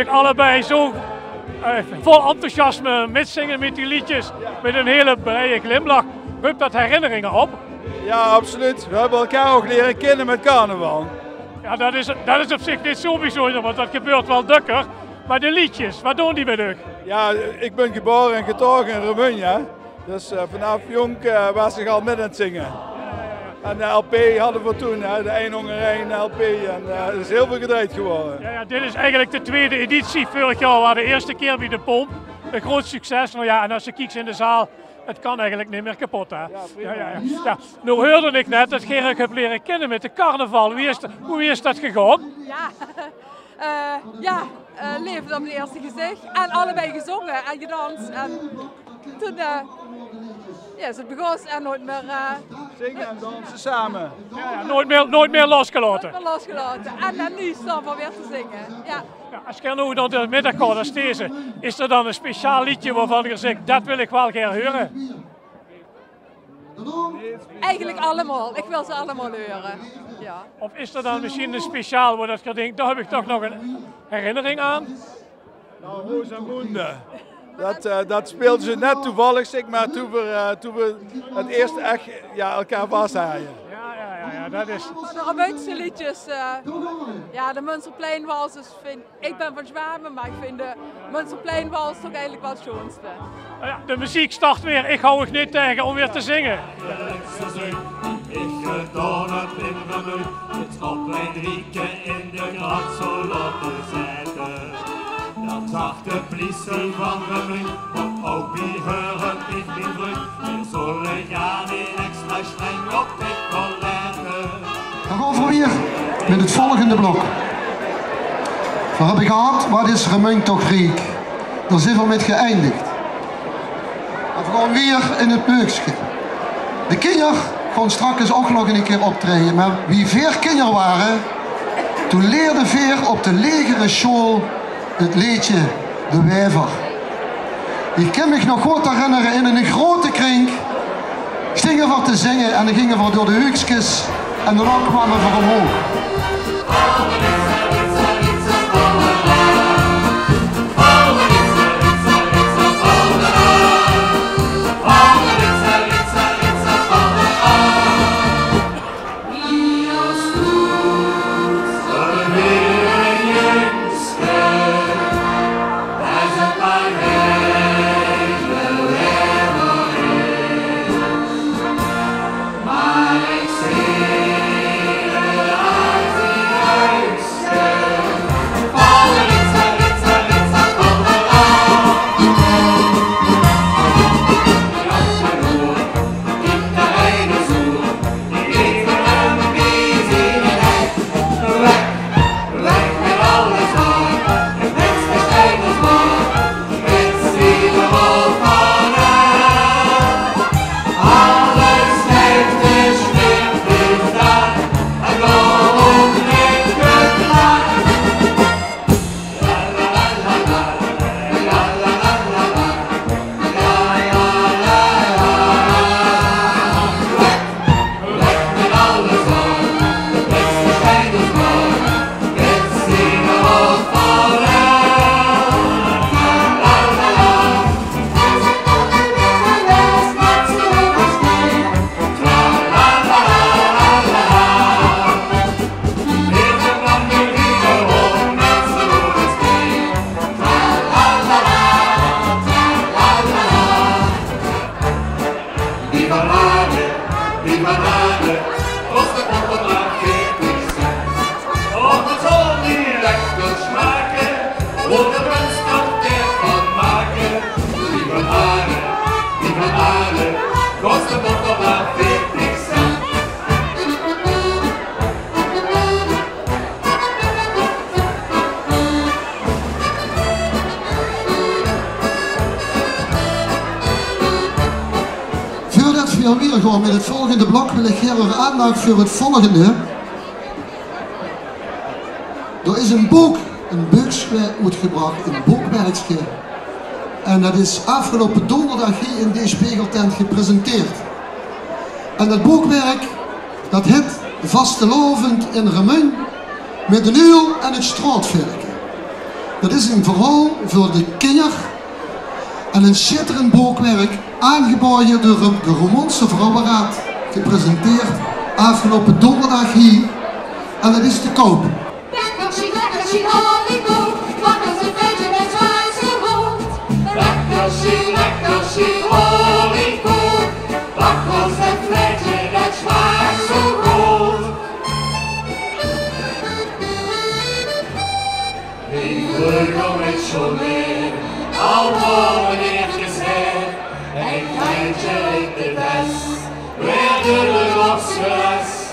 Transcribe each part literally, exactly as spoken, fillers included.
Allebei zo, eh, vol enthousiasme mitzinge mit die leedjes, mit 'n hele blije glimlach. Rupt dat herinneringe op? Ja, absoluut. We höbbe elkaar ouch liere kinne mit carnaval. Ja, dat is, dat is op zich nit zo bezunder, want dat gebeurt waal dökker. Mer de leedjes, wat doon die mit uch? Ja, ik bin gebaore en getaoge in Remunj. Dus, eh, vanaaf jónk, eh, waas ik al mit aan 't zinge. En de lp hadde we toen, hè, de Ein Honger Ein lp. En, eh, d'r is hiel väöl gedrejd gewaore. Ja, ja, dit is eigelik de twiede editie. Veurig jaor waas de ierste kier bie de Pomp. 'n Groot succes. Nou ja, en es se kieks in de zaal, 't kan eigelik nit mier kepot, hè? Ja, prima. Ja, ja, ja. Ja, noe heurde ik net dat geer uch höb liere kinne mit de carnaval. Wie is dat, wie is dat gegaon? Ja. Eh, ja, eh, leefde op 't ierste gezich. En allebei gezónge en gedans. En toen, eh, ja, is 't begós en noeats mier, eh, zinge en danse same. Ja, ja, noeats mier, noeats mier losgelaote. Noeats mier losgelaote. En, en noe staon v'r weer te zinge. Ja. Ja, es geer noe dan door de middig gaot es deze, is d'r dan 'n speciaal leedje wovan geer zegt: dat wil ik waal gaer heure? Eigelik allemaol. Ik wil ze allemaol heure. Ja. Of is d'r dan mesjien 'n speciaal wo dat geer dinkt: dao höb ik toch nog 'n herinnering aan? Nou, Rosamunde. Dat, eh, dat speelde ze net toevallig, zeg maar, toen we, eh, toen we het eerst echt, ja, elkaar vast hadden. Ja, ja, ja, ja, dat is... De Remunjse leedjes, eh, ja, de Munsterpleinwals is, vind ik, bin van Zjwame, mer ik vind de Munsterpleinwals toch eigelik waal 't sjoonste. Nou ja, de meziek start weer. Ik hou uch nit taege om weer te zinge. Ik gedaon heb in Remunj, het op mijn drieke in de krant zo laten zetten. Dat zag de politie van Remunj, want ook die huren ik niet druk. Weer zullen gaan in extra streng op dit collecte. Dan gaon v'r weer mit 't volgende blok. V'r höbbe gehad: wat is Remunj toch riek. Dao zeen v'r mit geëindigd. En v'r gaon weer in 't beukske. De kinjer gaon straks ouch nog 'ne kier optraeje, mer wie veer kinjer wore, toen leerde veer op de legere sjool 't leedje De Waever. Ik kin mich nog good herinnere, in 'ne grote krink stinge v'r te zinge en dan ginge v'r door de huukskes en dan kwame v'r omhoog. Lieve Lale, lieve Lale, kost de poppen maar veertig cent. Op het schooldialect te smaken, hoe de mensen dat van maken. Lieve Lale, lieve Lale, kost de poppen maar veertig cent. Veurdet veer wiejer gaon mit 't volgende blok, wil ich gaer eur aandach veur 't volgende. D'r is e book, e beukske oetgebrach, e bookwerkske. En dat is aafgeloupe donderdaag hie in de Spegeltent gepresenteerd. En dat bookwerk, dat hèt Vastelaovend in Remunj mit d'n uul en 't sjtraotverke. Dat is ein verhaol veur de kinjer en ein sjitterend bookwerk, aangebaoje door de Remunjse Vrouweraod, gepresenteerd aafgeloupe donderdaag hie. En dat is te koup. Lekkersie, lekkersie, oliekoek, wat is 't vetje met zwaar zo rood? Lekkersie, lekkersie, oliekoek, wat is 't vetje met zwaar zo rood? Wie vleugel mit Schoneer, al woare neergezet, ein tijdje in de ves, werd er opgeles.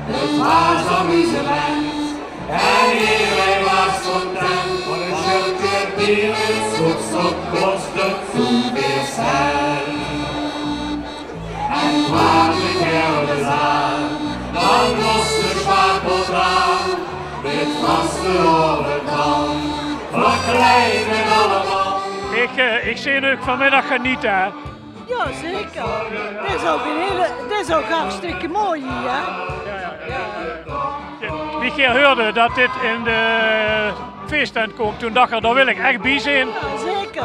Het was amusement, en iedereen was content. Van een shirtje bier in Zoetstop kost het toen weer cent. En kwaam de kermis aan, dan was de stapel aan. Dit was de orde dan, verkleid met allemaal. Ich, eh, ich zeen uch vanmiddag geniete, hè? Jao, zeker. 't Is ouch ein hiel, 't is ouch hartstikke mooi hie, hè? Jao, jao, jao. Wie geer heurde dat dit in de feestent kump, toen dach geer, dao wil ich ech bie zeen. Jao, zeker.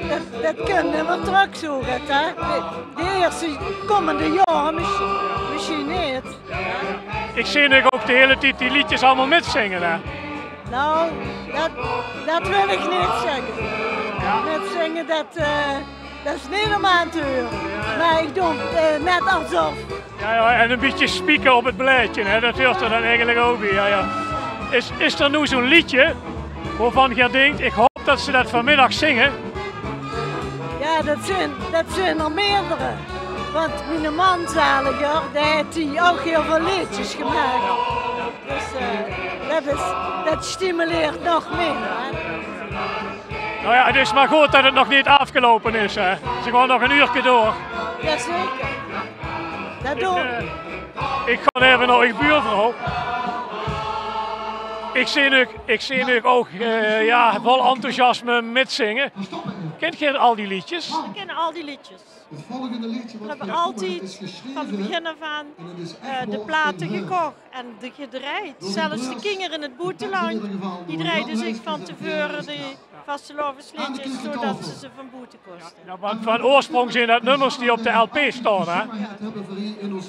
Dat, dat kump nimmer trök, zoe get, hè? De, de ierste kómmende jaore mesj-, mesjien neet. Ich zeen uch ouch de hiele tied die leedjes allemaol mitzinge, hè? Nou, dat, dat wil ich neet zègke. Mitzinge, dat, eh, dat is neet óm aan te heure. Mer ich doon, eh, net esof. Jao, jao, en ein bietje spieke op 't blaedje, hè, dat huurt d'r dan eigelik ouch bie. Jao, jao. Is, is d'r noe zoe'n leedje wovan geer dinkt, ich haop dat ze dat vanmiddag zinge? Jao, dat zeen, dat zeen d'r meerdere. Want miene man zaliger, dae haet hie ouch hiel väöl leedjes gemaak. Dus, eh, dat is, dat stimuleert nog mieë, hè. Nou jao, 't is mer good dat 't nog neet aafgeloupe is, hè. Ze gaon nog ein uurke door. Jazeker. Dat doon v'r. Ich, eh, ich gaon effe nao uch buurvrouw. Ich zeen uch, ich zeen uch ouch, eh, jao, vol enthousiasme mitzinge. Kint geer al die leedjes? V'r kinne al die leedjes. V'r höbbe altied van 't begin aaf aan, eh, de plate gekoch en de gedrejd. Zelfs de kinger in 't boeteland, die dreide zich van te veure de vastelaovesleedjes, zoedat ze ze van boete koste. Jao, want van oorsprong zeen dat nummers die op de lp staon, hè?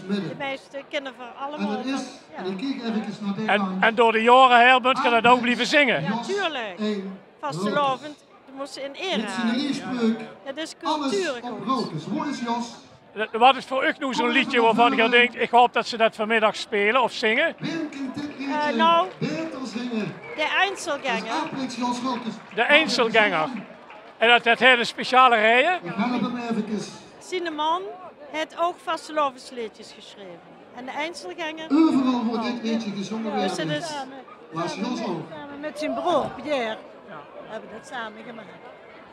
De meiste kinne v'r allemaol van, jao. En, en door de jaore haer bent geer dat ouch blieve zinge? Jao, tuurlik. Vastelaovend, dat mós se in ere haje. Dat is cultuurgood. Wat is veur uch noe zoe'n leedje wovan geer dinkt, ich haop dat ze dat vanmiddag speule of zinge? Eh, nou, de Einzelgänger. De Einzelgänger. En dat, dat haet ein speciale reie? Ziene man haet ouch vastelaovesleedjes gesjreve. En de Einzelgänger. Euveral woort dit leedje gezónge. Dus dat is same mit zien broor Pierre höbbe v'r dat same gemaak.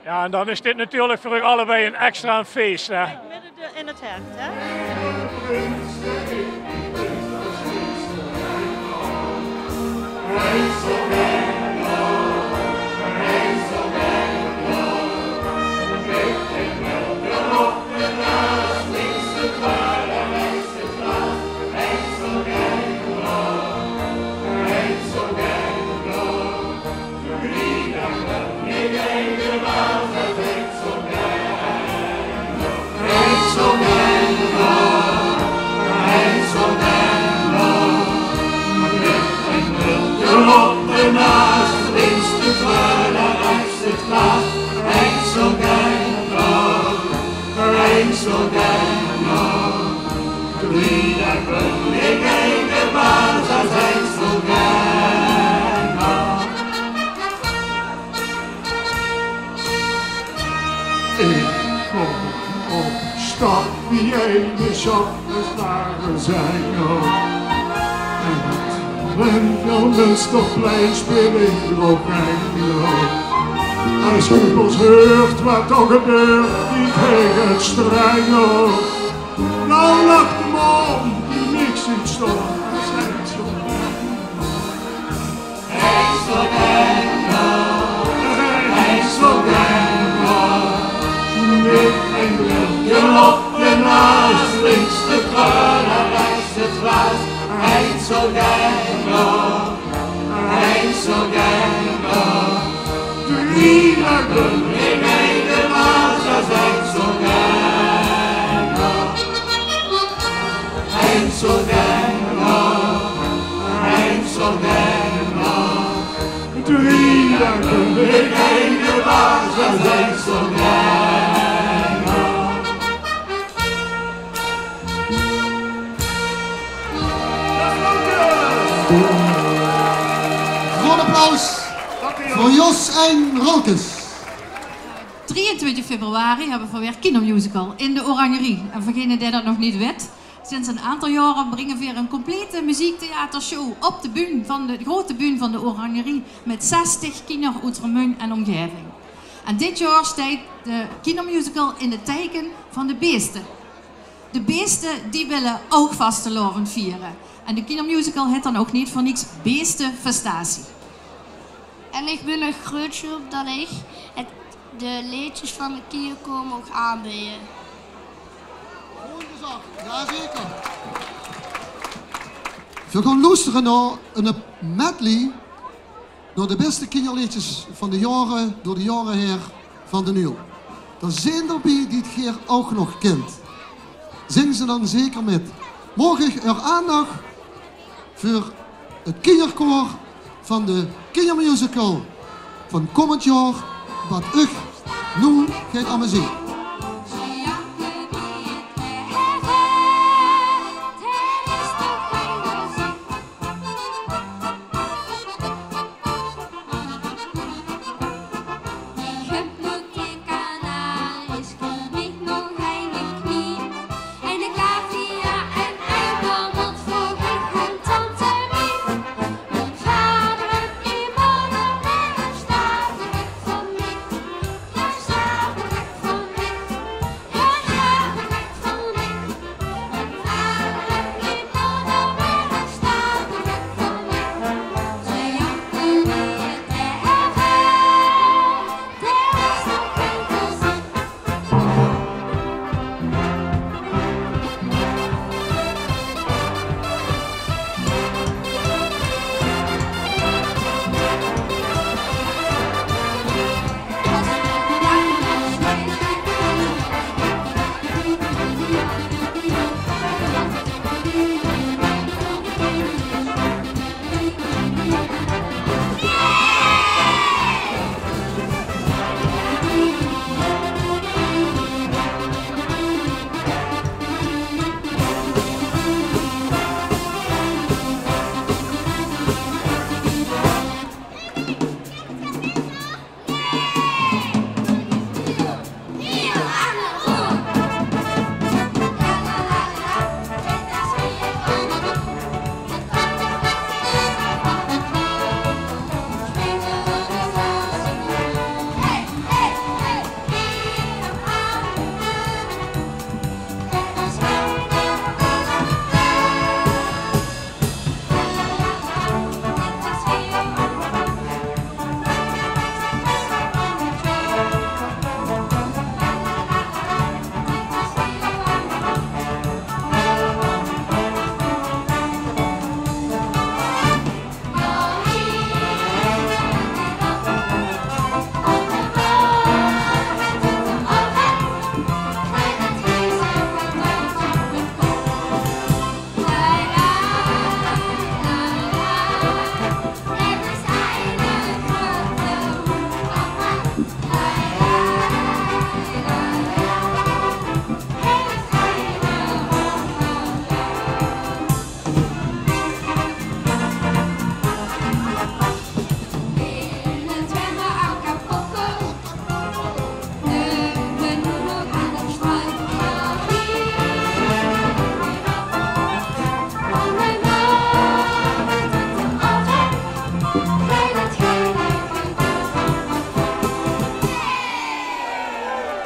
Jao, en dan is dit natuurlik veur uch allebei ein extra fees, hè? Midde in 't hert, hè? Ich kóm op stap bie eine sjoppers, dao zeen ze. En op 't Winkelmünsterplein speel ich Rogeino. Es Schuppers heurt wat dao gebeurt, die kriegt 't streng op. Dan lach de man die mich zuut staon, zeen ze. Einzelgänger, Einzelgänger, mit ein Glöckche op de Nas, links de Krölle, rechts de Flas. Einzelgänger, Einzelgänger, Drie daag per week, eine baas, dat is zo lekker. Groot applaus veur Jos en Rolkes. Drieëntwintig februari höbbe veer weer Kindermusical in de Oranjerie. En veur degene dae dat nog neet wit, sinds 'n aantal jaore bringe veer 'n complete meziektheatershow op de bühne van de, de grote bühne van de Oranjerie mit zestig kinder oet Remunj en omgeving. En dit jaor steit de kindermusical in 't teike van de beeste. De beeste, die wille ouch vastelaovend viere. En de kindermusical hèt dan ouch neet veur niks Beeste Festatie. En ich bin d'r gruuets op dat ich 't, de leedjes van 't kinjerkoor maag aanbeje. Jao, zeker. Veer gaon loestere nao 'n medley door de bèste kinjerleedjes van de jaore, door de jaore haer van D'n Uul. Dao zeen d'r bie die geer ouch nog kint. Zing ze dan zeker mit. Maag ich eur aandach veur 't kinjerkoor van de kinjermusical van kómmend jaor, wat uch noe geit amusere.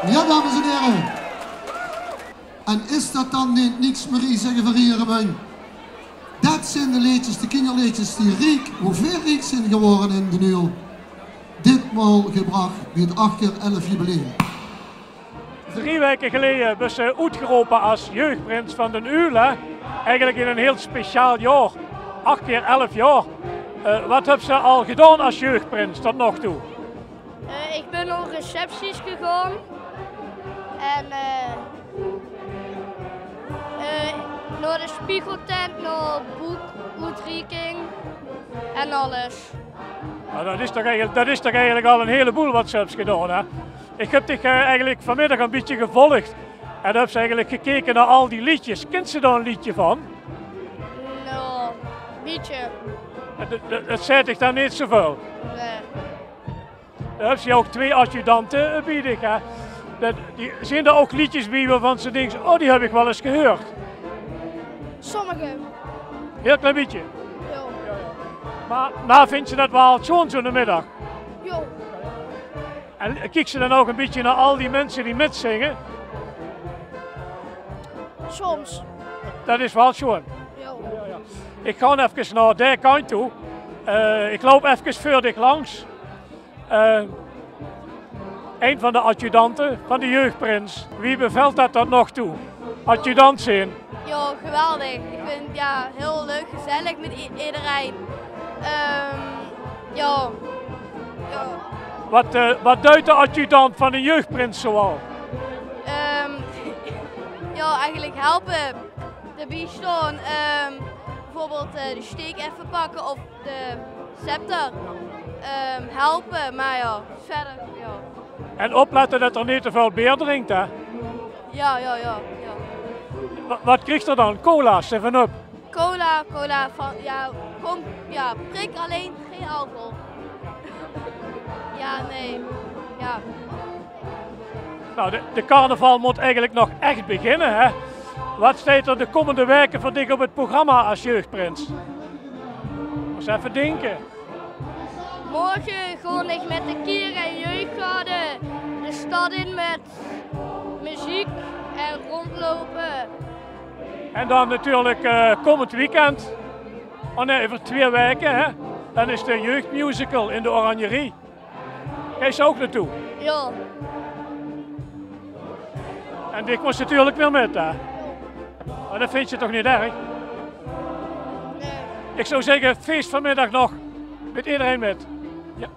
Jao, dames en hiere. En is dat dan neet niks, Marie, zègke veer hie, Remunj? Dat zeen de leedjes, de kinjerleedjes die riek, wie veer riek zeen gewore in D'n Uul. Ditmaol gebrach bie 't ach kier elf jubileum. Drie waeke geleje bös se oetgerope es jeugprins van D'n Uul, hè? Eigelik in ein hieël speciaal jaor. Ach kier elf jaor. Eh, wat höbs se al gedaon es jeugprins tot nog toe? Eh, ich bön nao recepties gegange. En, eh, eh, nao de spiegeltent, nao boekoetrieking en alles. Nou, dat is toch eigelik, dat is toch eigelik al ein hieleboel wat se höbs gedaon, hè? Ich höb dich, eh, eigelik vanmiddig ein bietje gevolg. En höbs eigelik gekeke nao al die leedjes. Kins se dao ein leedje van? No, bietje. En dat, dat, dat zaet dich dan neet zoväöl? Nae. Dao höbs se ouch twee adjudante, eh, bie dich, hè? Dat, die, zeen dao ouch leedjes bie wovan se dinks: "Oh, die höb ich waal ins gehuurd"? Sommige. Hiel klein bietje? Jao. Mer, mer vinjs se dat waal sjoon, zoe'n middig? Jao. En kieks se dan ouch ein bietje nao al die minse die mitzinge? Soms. Dat is waal sjoon. Jao. Ich gaon efkes nao dae kantj toe. Eh, ich loup efkes veur dich langs. Eh, ein van de adjudante van de jeugprins. Wie bevèltj dat tot nog toe? Adjudant zeen. Jao, geweldig. Ich vinj 't, jao, hiel leuk, gezellig mit i-, ederein. Ehm, jao. Jao. Wat, eh, wat duit de adjudant van de jeugprins zoal? Ehm, jao, eigelik helpe. D'rbie staon, ehm, bieveurbeeld, eh, de steek effe pakke of de scepter, ehm, helpe, mer jao, wiejer, jao. En oplette det d'r neet te väöl beer drinks, hè? Jao, jao, jao, jao. Wa-, wat krieg d'r dan? Cola, Seven Up? Cola, cola van, jao, gewoon, jao, prik allein, gein alcohol. Jao, nae. Jao. Nou, de, de carnaval mót eigelik nog ech beginne, hè? Wat steit d'r de kómmende waeke veur dich op 't programma es jeugprins? Mós effe dinke. Morge gaon ich mit de kier- en jeuggarde de stad in mit meziek en róndjloupe. En dan natuurlik, eh, kómmend weekend, oh nae, euver twee waeke, hè, dan is de jeugdmusical in de Oranjerie. Geis se ouch naotoe? Jao. En dich mós natuurlik weer mit, hè? Mer dat vinjs se toch neet erg? Nae. Ich zou zègke, fees vanmiddig nog mit ederein mit. Jao.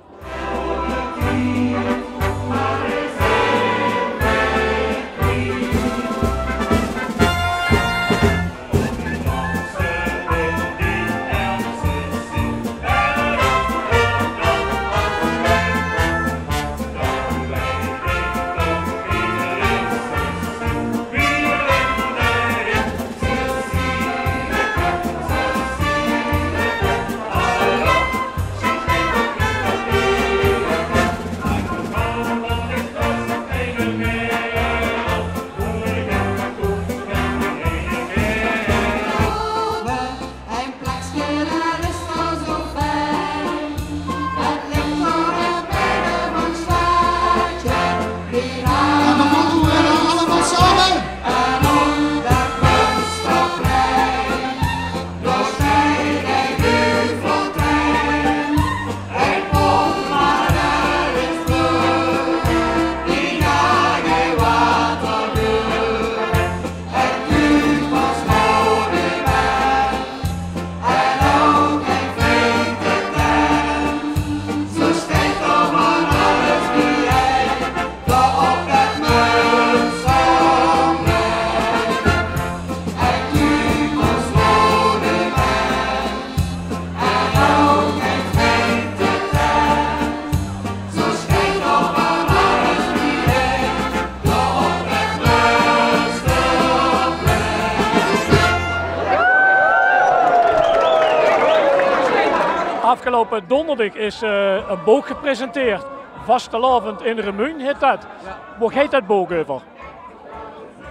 Aafgeloupe donderdig is, eh, e book gepresenteerd. Vastelaovend in Remunj hit det. Jao. Wo geit det book euver?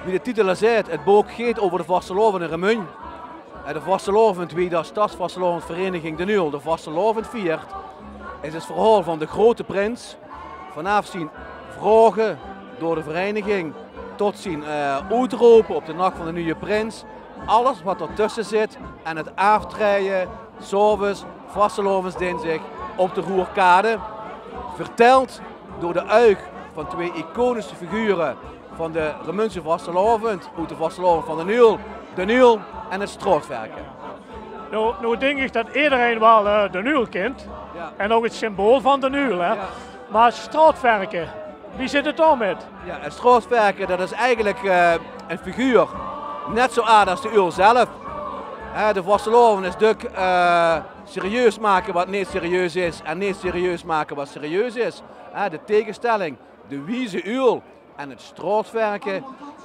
Wie de titel al zaet, het book geit euver de vastelaovend in Remunj. En de vastelaovend, wie de stadsvastelaovendvereniging D'n Uul de vastelaovend viert, is het verhaol van de groeate prins. Vanaaf zien vraoge door de vereiniging tot zien, eh, oetrope op de nach van de nuje prins. Alles wat d'r tösse zit en het aaftraeje, 's aoves, vastelaovesdinsdig, op de Roerkade. Verteld door de uig van twee iconische figure van de Remunjse vastelaovend, oet de vastelaovend van D'n Uul, D'n Uul en het straotverke. Noe, noe dink ich det ederein waal, eh, D'n Uul kint. Jao. En ouch het symbool van D'n Uul, hè. Jao. Mer het straotverke, wie zit het dao mit? Jao, het straotverke, det is eigelik, eh, ein figuur. Net zo aad es D'n Uul zelf. Hè, de vastelaovend is dök, eh, Serieus make wat neet serieus is en neet serieus make wat serieus is. Hè, de tegenstelling, de wieze uul en het straotverke,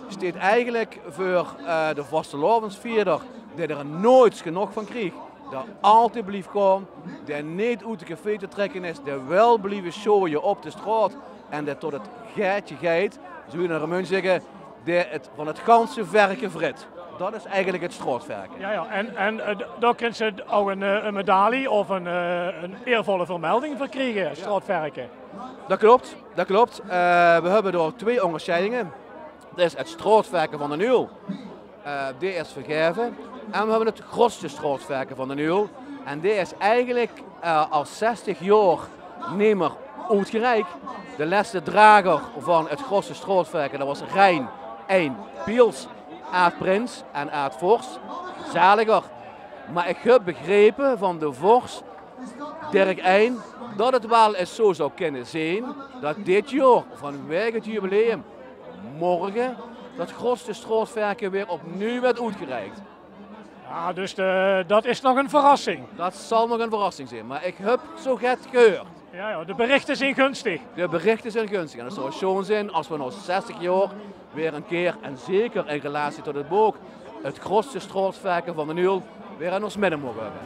steit eigelik veur, eh, de vastelaovesvierder, dae d'r noeits genóg van krieg, dae altied blief gaon, dae neet oet de café te trèkke is, dae wil blieve sjooie op de straot en dae tot het gaatje geit, zoe wie in Remunj zègke, dae het van het ganse verke vrit. Dat is eigelik het straotverke. Ja, ja. En, en eh, d- dao kins se ouch ein, eh, ein medalie of ein, eh, ein eervolle vermelding veur kriege, straotverke. Dat klop, dat klop. Eh, we höbbe dao twee óngersjeidinge. Dat is het straotverke van d'n Uul. Eh, dae is vergaeve. En we höbbe het grotste straotverke van d'n Uul. En dae is eigelik, eh, al zestig jaor neet mier oetgereik. De lèste drager van het grotste straotverke, dat waas Rein ein Piels, aad-prins en aad-vors, zaliger. Maar ich höb begrepe van de vors Dirk ein, dat het waal ins zoe zou kinne zeen dat dit jaor, vanwege het jubileum, morge dat grotste straotverke weer opnuuj weurt oetgereik. Ja, dus de, dat is nog ein verrassing. Dat zal nog ein verrassing zeen, maar ich höb zoe get gehuurd. Ja, ja, de berichte zeen gunstig. De berichte zeen gunstig. En het zou sjoon zeen as we nao zestig jaor weer ein kier, en zeker in relatie tot het book, het grotste straotverke van d'n Uul weer in ós midde moge höbbe.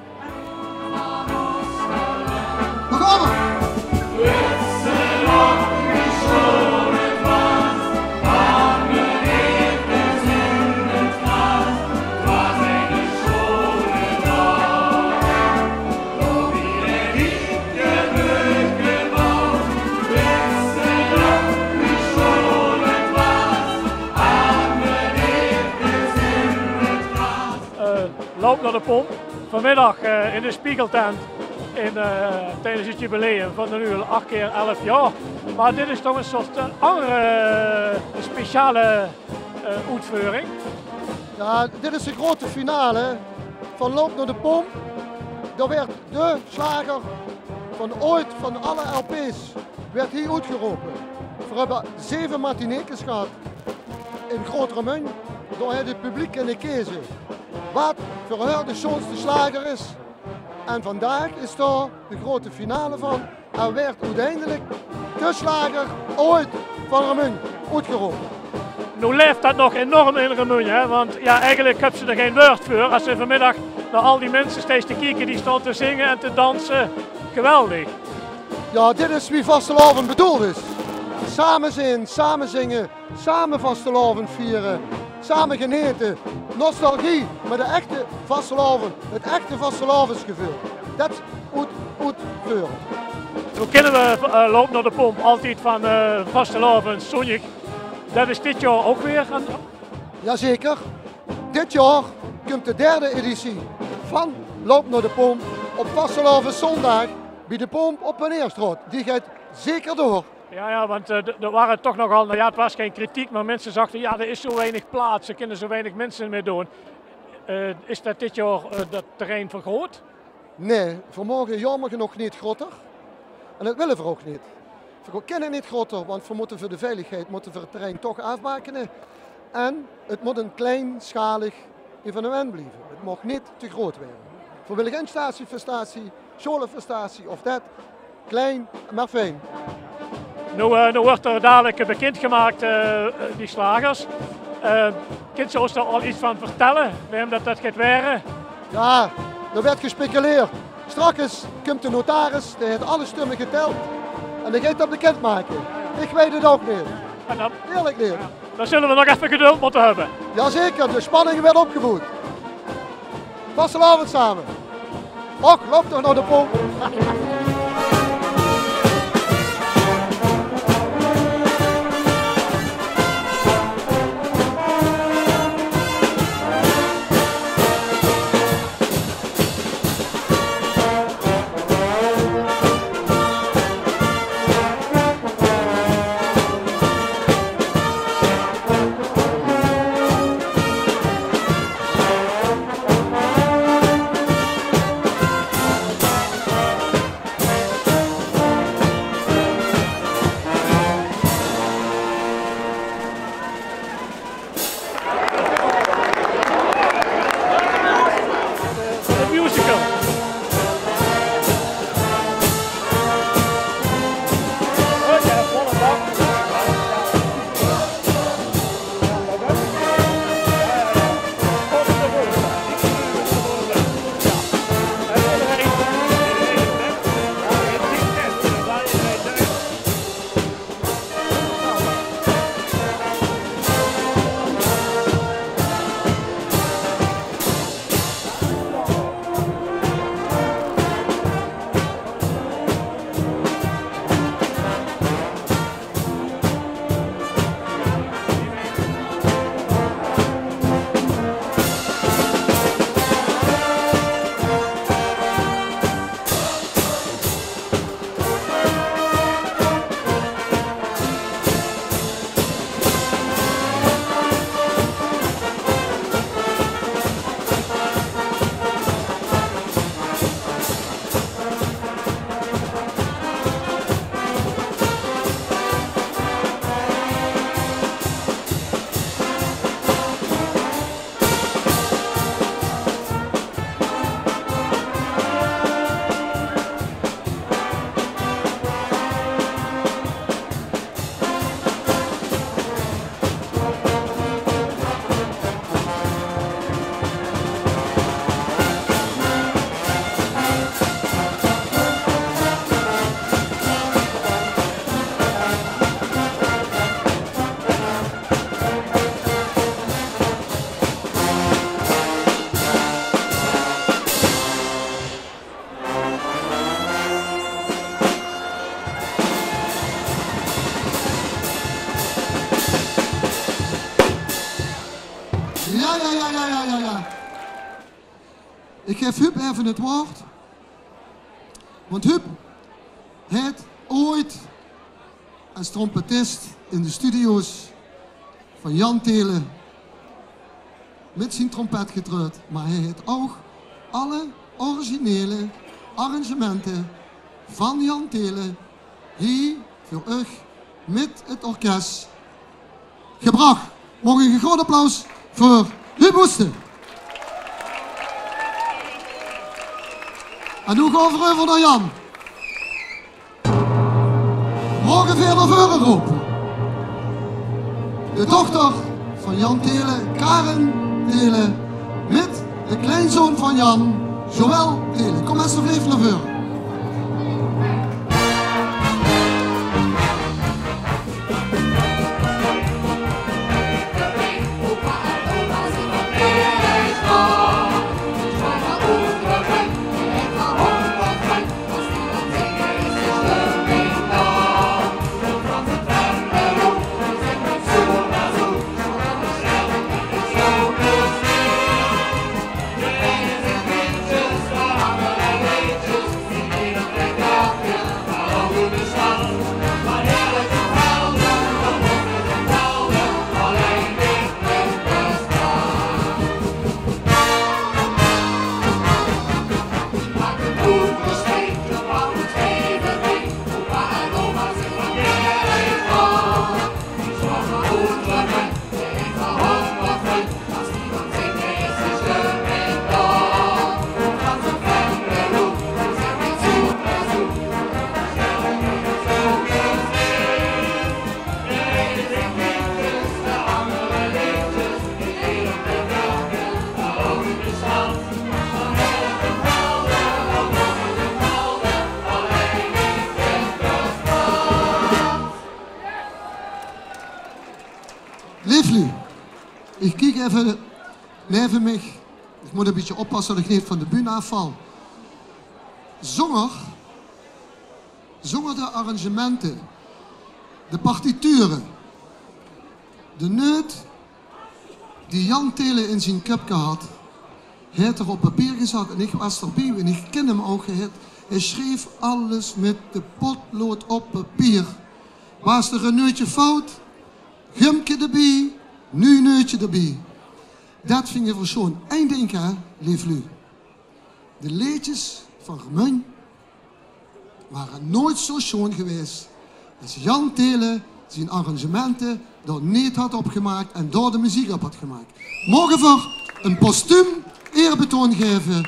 Eh, Loup nao de Pomp. Vanmiddig, eh, in de Spiegeltent in, eh, tijdens het jubileum van d'n Uul, ach kier elf jaor. Maar dit is toch ein soort, eh, anger, eh, speciale, eh, oetveuring. Ja, dit is de grote finale van Loup nao de Pomp. Dao weurt de sjlager van ooit, van alle lp's, weurt hie oetgerope. Veer höbbe zeve matineekes gehad in Groot-Remunj. Dao haet het publiek kinne keze wat veur häör de sjoonste sjlager is. En vandaag is dao de grote finale van. En weurt oeteindelik de sjlager ooit van Remunj oetgerope. Noe laef dat nog enorm in Remunj, hè? Want ja, eigelik höbs se d'r gein wäörd veur as se vanmiddig nao al die minse steis te kieke die staon te zinge en te danse. Geweldig. Ja, dit is wie vastelaovend bedoeld is. Same zeen, same zinge, same vastelaovend viere, same genete. Nostalgie, maar de echte vastelaovend, het echte vastelaovesgeveul. Det oet, oetveure. Noe kinne we, eh, Loup nao de Pomp altied van, eh, vastelaovend zóndig. Det is dit jaor ouch weer aan. Jazeker. Dit jaor kump de derde editie van Loup nao de Pomp op vastelaoveszóndig bie de Pomp op Paneerstraot. Die geit zeker door. Ja, ja, want, eh, d- d'r ware toch nogal, nou ja, het waas gein kritiek, maar minse zagte, ja, d'r is zo weinig plaats, ze kinne zo weinig minse mit doon. Eh, is det dit jaor, eh, det terrein vergroot? Nae, veer moge jaomer genóg neet groter. En det wille veer ouch neet. Veer kinne neet groter, want veer mótte veur de veiligheid mótte veer het terrein toch aafbakene. En het mót ein kleinsjalig evenement blieve. Het maag neet te groot waere. Veer wille gein statiefestatie, sjoelefestatie of det. Klein, maar fijn. Noe, eh, noe wuuert d'r dalik bekind gemaak, eh, die sjlagers. Eh, kins se ós dao al get van vertèlle? Wae det det geit waere? Ja, d'r wuuert gespeculeerd. Straks kump de notaris, dae haet alle stumme getèld. En dae geit det bekind make. Ich weit het ouch neet. En dan? Eerlik neet. Dan zulle we nog effe geduld mótte höbbe. Jazeker, de spanning wuuert opgeboewd. Vastelaovend same. Och, loup toch nao de Pomp. Ja, ja, ja, ja, ja, ja, ja. Ich gaef Huub effe 't waord. Want Huub haet ooit es trompettis in de studio's van Jan Theelen mit zien trompet getraojd, mer hae haet ouch alle originele arrangemente van Jan Theelen hie veur uch mit 't orkes gebrach. Maog ich ein groot applaus veur Huub Oesten. En noe gaon v'r euver nao Jan. Moge veer nao veure rope de dochter van Jan Theelen, Karen Theelen, mit de kleinzoon van Jan, Joël Theelen. Kom alstublieft nao veure. Leef luuj, ich kiek effe neve mich. Ich mót ein bietje oppasse det ich neet van de bühne aafval. Zónger, zónger de arrangemente, de partiture, de neut die Jan Theelen in zien köpke had, haet 'r op papier gezat en ich waas d'rbie en ich kin 'm ouch. Hae haet, hae sjreef alles mit de potlood op papier. Waas d'r ein neutje fout, gumke d'rbie, nuuj neutje d'rbie. Det vinge v'r sjoon. Ein dink, hè, leef luuj. De leedjes van Remunj ware noeats zo sjoon gewaes es Jan Theelen zien arrangemente dao neet had op gemaak en dao de meziek op had gemaak. Moge v'r ein postuum eerbetoon gaeve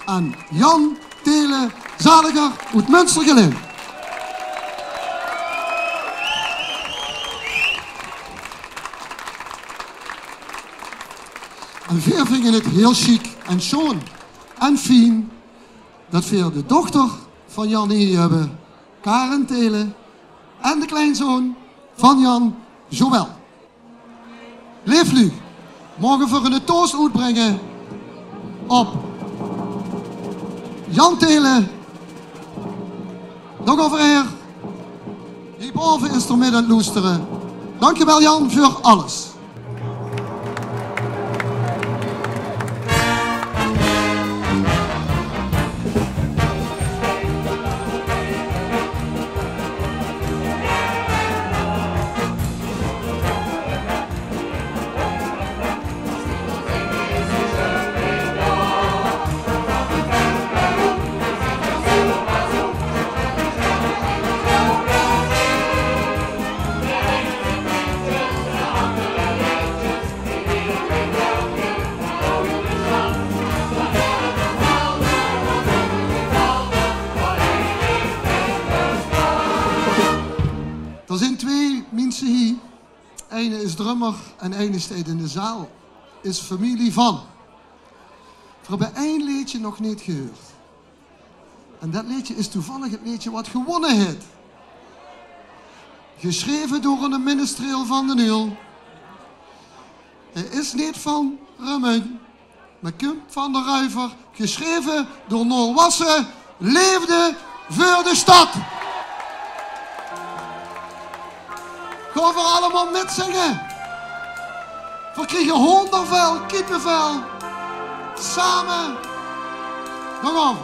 aan Jan Theelen, zaliger oet Munstergelaen. En veer vinge 't hiel sjiek en sjoon en fien det veer de dochter van Jan hie höbbe, Karen Theelen, en de kleinzoon van Jan, Joël. Leef luuj, moge v'r eine toost oetbringe op Jan Theelen. Nog euver haer. Hie baove is d'r mit aan 't loestere. Dankjewel Jan veur alles. D'r zeen twee minse hie. Eine is drummer en eine steit in de zaal. Is femilie van. Veer höbbe ein leedje nog neet gehuurd. En det leedje is toevallig 't leedje waat gewónne haet. Gesjreve door eine minstreel van D'n Uul. Hae is neet van Remunj, mer kump van de Ruiver. Gesjreve door Noël Wassen. Leefde veur de stad. Gaon v'r allemaol mitzinge. Veer kriege hoondervel, kiepevel. Same. Nog eve.